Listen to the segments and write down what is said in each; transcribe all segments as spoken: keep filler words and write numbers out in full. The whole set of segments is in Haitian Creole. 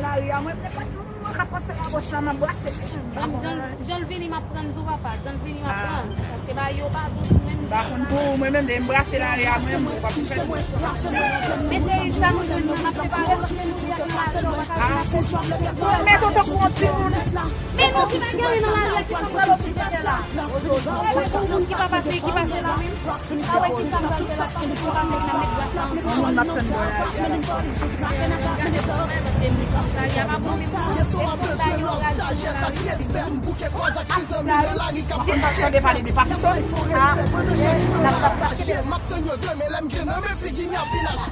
Lari a, mwen, nenpòt moun mwen ka panse la bòs la, m ap brase. Jan, jan, jan l vini, m ap pran tou, papa. Jan l vini, m ap pran. Paske bagay yo pa dous, menm. Pa konn pou ou, mwen menm, lè m brase lari a, mwen, mwen pa pou fè. Men cheri, sa nou jwenn, nou, n ap separe, paske nou di ak mache, nou pa ka vin ak. Men tonton pou yon timoun. Men nou ki pa gen anyen nan lari a, ki sanble lòt ki te la. Ou wè, pou moun ki pa pase, ki pase la menm.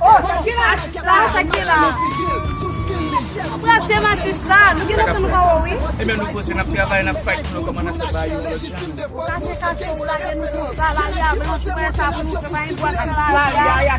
Oh, sa ki la, sa ki la. Ou prese matis la, nou gen lontan nou pa wè w, wi. Ebyen, nou prese, n ap travay, n ap fight pou nou kòman n ap fè bagay yo. Kache kache ou lage nou konsa, lari a blanch, ou wè sa pou nou fè pa yon bwat nan lari a.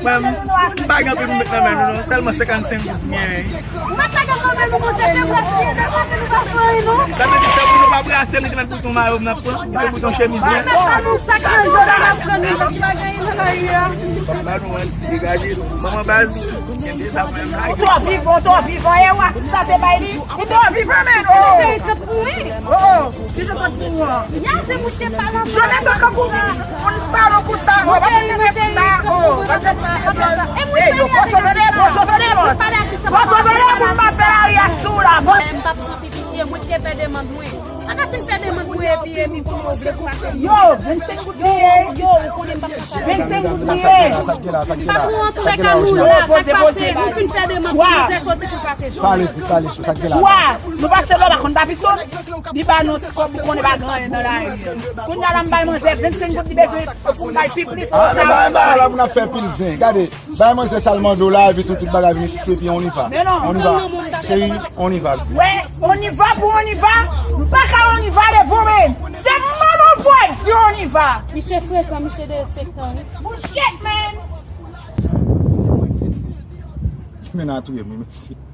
Mwen, m pa gen anpil pou m met nan men nou, non. Sèlman senkannsenk goud m genyen. Ou mèt lage l nan men nou, monchè, se bwat ki ede, paske nou pa fè anyen, non. Sa vle di, tankou nou pa brase, nou te mèt bouton mayo m n ap pran, nou te bouton chemiz mwen. Mèt ban nou sak nan jòl, n ap pran, nou pa fè anyen nan lari a. Ban nou, mwen, degaje nou. Ban mwen baz, kenbe sa pou mwen lage. Ou twò vivan, ou twò vivan, e w a ki sa te bay li. Ou twò vivan, men, oh. Cheri, se pou mwen. Oh, oh. Ki jan kòd pou ou an? Ya, se mouche pa nan. Jone tankou moun, moun salon pou sa. Mon chéri, mon chéri, sa, oh, pa fè sa, pa fè sa. E moun yo pale a, pale a, pale a, pale a, moun pa fè lari a sou la. M p ap santi pitye, mwen te fè demann mwen. Pa ka fin fè demann mwen epi, epi pou yo vle pou pase. Yo, vennsenk goud li ye. Yo, ou konnen m p ap fè sa. Vennsenk goud li ye. M pa pou antoure ka nou la, sa k pase, nou fin fè demann pou nou fè soti pou pase. Pale, pale, sou sa k gen la. Wa, nou pase lò la konn pa pison. Li ba nou ti kòb pou konnen pa gen anyen nan lari. Kounye a la m bay manzè vennsenk goud li bezwen pou m bay pi plis. Ah, men bagay sa la pou n ap fè pil zen. Gade, bay manzè sa l mande w la, epi tou tout bagay vini sou epi on y va. On y va. Cheri, on y va. Wè, on y va pou on y va. Nou pa ka on y va devan men. Se Manno Boy di on y va. Misye frekan, misye derespektan, wi. Bullshit, man. Men a touye m, wi, mèsi.